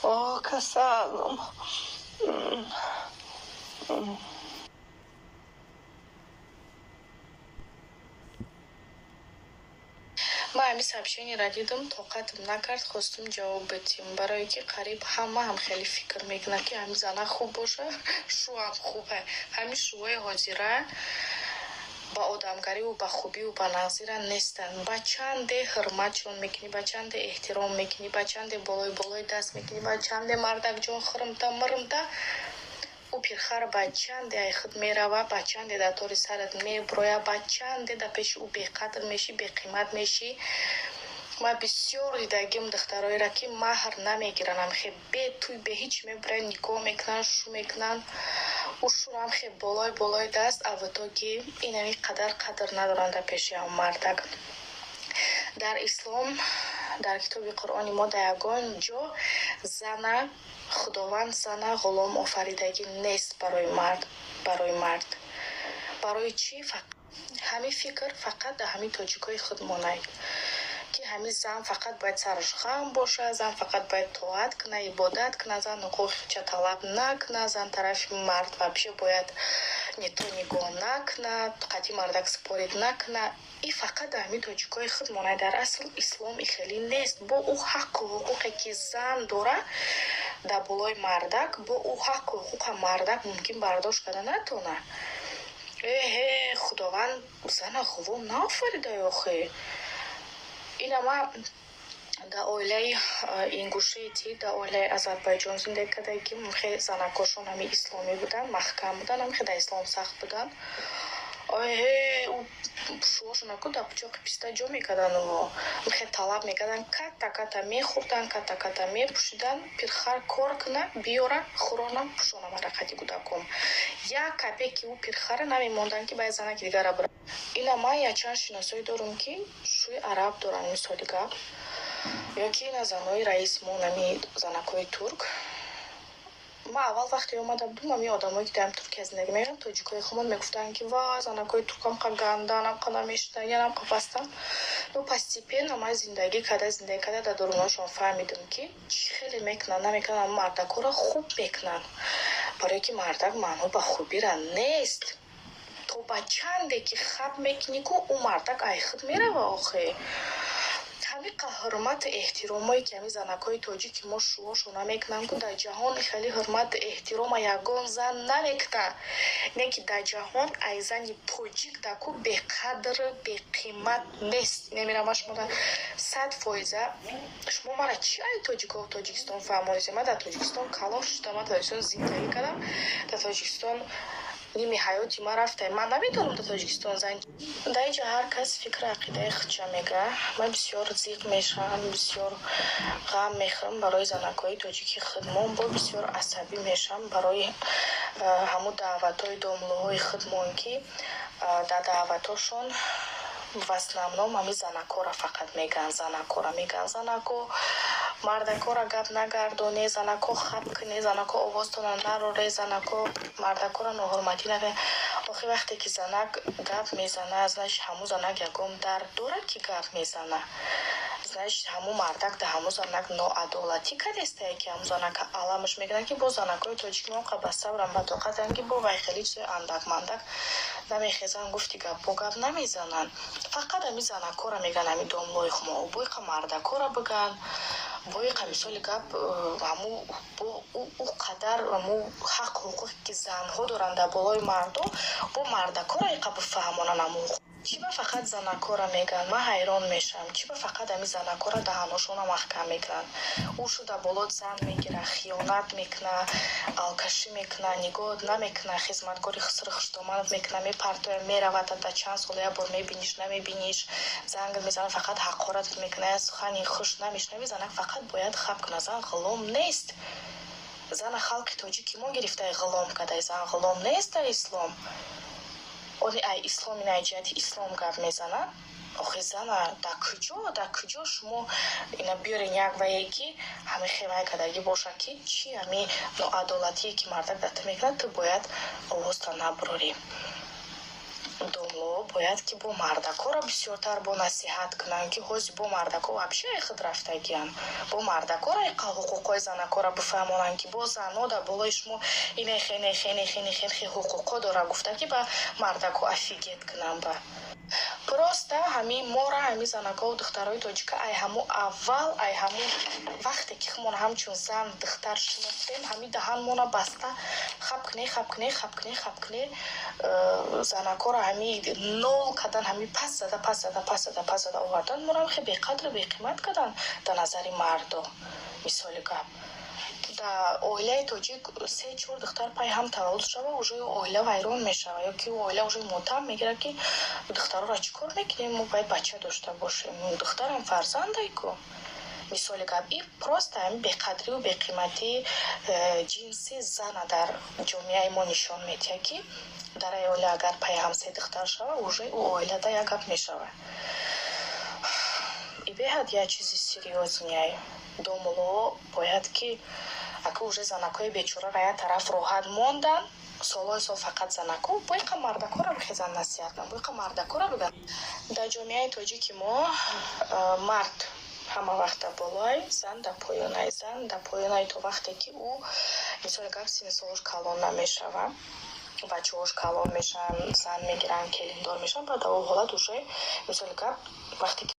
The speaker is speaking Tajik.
О, касалам. Ман ҳамин сообщениеро дидам, тоқатам накард, хостум ҷавоб бидиҳам, барое ки қариб ҳама ҳам хеле фикр мекунад, ки ҳамин зана хуб боша, шӯам хубе. Ҳамин шӯҳои ҳозира ба одамгариву ба хубиву ба нағзира нестанд. Ба чанде ҳурматшон мекунӣ, ба чанде эҳтиром мекунӣ, ба чанде болои болои даст мекунӣ, ба чанде мардакҷон хӯрмта мурмта, ӯ пирхар ба чанде ай худ мерава, ба чанде дар тори сарат меброя, ба чанде дар пеши ӯ беқадр мешӣ, беқимат мешӣ. Ман бисёр дидагим духтароеро, ки маҳр намегиранд, амхе бе туй, бе ҳеч мебуранд, никоҳ мекунанд, шу мекунанд, ӯ шурам хе болои болои даст, а в итоге инами қадар қадр надоранд дар пеши ҳам мардак. Дар ислом, дар китоби Қуръони мо дар ягон ҷо зана, Худованд зана ғулом офаридагӣ нест барои мард. Барои мард барои чӣ ҳамин фикр фақат дар ҳамин тоҷикои худмонай, ки ҳамин зан фақат бояд сараш хам боша, зан фақат бояд тоат куна, ибодат куна, зан ҳуқуқи талаб накуна, зан тарафи мард вообще бояд не то нигоҳ накуна, қатъи мардак спорить накуна. И фақат дар ҳамин тоҷикои худмонай. Дар асл ислом и хеле нест. Бо ӯ ҳаққу ҳуқуқе ки зан дора дар болои мардак, бо ӯ ҳаққу ҳуқуқа мардак мумкин бардошт карда натона. Эҳе, Худованд зана ғулом наофарида охе. Ина ма дар оилаи ингушетӣ, дар оилаи Азарбайҷон зиндагӣ кардагим. Хе занакошон ҳами исломӣ буданд, маҳкам буданд, ҳам хе дар ислом сахт буданд. Эҳе, шуошонаку дар пучоқи писта ҷо мекардану хе талаб мекарданд, катта катта мехӯрданд, катта катта мепӯшиданд. Пирхар кор куна, биёра, хӯронам, пӯшонам ҳаракати кӯдаком. Як капеки ӯ пирхара намемонданд, ки ба як занаки дигара бира. Ина ман якчанд шиносоӣ дорум, ки шӯи араб доранд, мисоли гап, ё ки ина занои раисмон, ами занакҳои турк. Ман аввал вақте омада будум, ами одамое ки дар Туркия зиндагӣ мекарданд, тоҷикои худмон, мегуфтанд, ки ва занакҳои турк амқа гандан, амқа намешидан, янамқа пастан. Но постепенно ман зиндагӣ карда, зиндагӣ карда, дар дуруношон фаҳмидам, ки чӣ хеле мекунанд, намекунанд, мардакҳоро хуб мекунанд, барое ки мардак маъно ба хубира нест. То ба чанде ки хаб мекунӣ ку, ӯ мардак ай худ мерава охе. Ҳамиқа ҳурмату эҳтиромое ки ҳамин занакҳои тоҷики мо шӯҳошон намекунанд ку, дар ҷаҳон хеле ҳурмату эҳтирома ягон зан намекунад. Не ки дар ҷаҳон ай зани тоҷик даку беқадр, беқимат нест. Немирам, шумо 100%. Шумо мара чи ай тоҷико Тоҷикистон фаҳмонед? Ман дар Тоҷикистон калон шудам, ман дар Тоҷикистон зиндагӣ кардам, дар Тоҷикистон ними ҳаёти ман рафта. Ман намедонам дар Тоҷикистон зан. Дар инҷа ҳар кас фикру ақидаи худша мега. Ман бисёр зиқ мешавам, бисёр ғам мехӯрам барои занакҳои тоҷики худмон, бо бисёр асабӣ мешавам барои ҳамун даъватҳои домлуҳои худмон, ки дар даъватҳошон в основном ҳамин занакҳоро фақат мегӯянд, занакҳоро мегӯянд, занако мардакҳоро гап нагардоне, занако хаб куне, занако овозтона нароре, занако мардакҳоро ноҳурматӣ накунед. Охи, вақте ки занак гап мезана, значит, ҳамун занак ягон дард дорад, ки гап мезана. Значит, ҳамун мардак да ҳамун занак ноадолатӣ кардестае, ки ҳамун занака аламаш мекунад, ки бо занакҳои тоҷики мо ба сабрам, ба тоқатанд, ки бо вай хеле чизои андак-мандак намехезанд, гуфти гап бо гап намезананд. Фақат ҳамин занакҳоро мегӯянд, ҳамин домлои хумо боиқа мардакҳоро бигӯянд, боиқа, мисоли гап, ҳамун ӯ қадар ҳамун ҳаққу ҳуқуқе ки занҳо доранд дар болои мардо, бо мардакҳоро иқа бифаҳмонанд ҳамун. Чӣ ба фақат занакҳоро мегӯянд? Ман ҳайрон мешавам, чӣ ба фақат ҳамин занакҳоро даҳаношонро маҳкам мекунанд? Ӯ шуда болот зан мегира, хиёнат мекуна, алкашӣ мекуна, нигоҳ намекуна, хизматкори хусру хуштоманат мекуна, мепартоя, меравад, дар чанд сол як бор мебиниш, намебиниш, занг мезана, фақат ҳақоратат мекуна, сухани хуш намешунавӣ. Занак фақат бояд хаб куна. Зан ғулом нест. Зана халқи тоҷики мо гирифтаи, ғулом кардай. Зан ғулом нест дар ислом. Оли ай ислом, ин ай ҷиҳати ислом гап мезанад. Охи, зана дар куҷо, дар куҷо шумо ина биёрен як вае, ки ҳамин хевай кардагӣ бошад, ки чӣ ҳамин ноадолатие ки мардак дар ту мекунад, ту бояд овозта набурорӣ? Домло бояд ки бо мардакоро бисёртар бо насиҳат кунанд, ки ҳози бо мардако вообще худ рафтагиян, бо мардакоро иқа ҳуқуқҳои занакоро бифаҳмонанд, ки бо зано дар болои шумо инехе, нехе, нехе, нехе, нехе ҳуқуқҳо дора гуфта, ки ба мардако офигеть кунанд. Ба просто ҳамин мора, ҳамин занакову духтарои тоҷика, ай ҳамун аввал, ай ҳамун вақте ки хумон ҳамчун зан, духтар шинохтем, ҳамин даҳанмона баста хаб кне, хаб кне, хаб кне, хаб кне, занакоро ҳамин нол кардан, ҳамин пас зада, пас зада, пас зада, пас зада овардан, морам хе беқадру беқимат кардан дар назари мардо. Мисоли гап, дар оилаи тоҷик се, чор духтар пай ҳам таваллуд шава, уже оила вайрон мешава ё ки оила уже мотам мегирад, ки духтарора чӣ кор мекунем, мо бояд бача дошта бошем, духтарам фарзандай ку. Мисоли гап, и просто ҳамин беқадрию беқиматии ҷинси зана дар ҷомеаи мо нишон медиҳад, ки дар оила агар пай ҳам се духтар шава, уже ӯ оилада як гап мешава. И беҳад як чизи серьёзный. Домуло бояд ки ака уже занакҳои бечораро як тараф роҳат мондан, солҳои сол фақат занако, боиқа мардакоро бихезан насиҳат кунанд, боиқа мардакоро биган. Дар ҷомеаи тоҷики мо мард ҳама вақт дар болоай, зан дар поёнай. Зан дар поёнай то вақте ки ӯ, мисоли гап, синни солош калон намешава, бачаҳош калон мешаванд, зан мегиранд, келиндор мешаванд, баъд дар он ҳолат уже, мисоли гап, вақте ки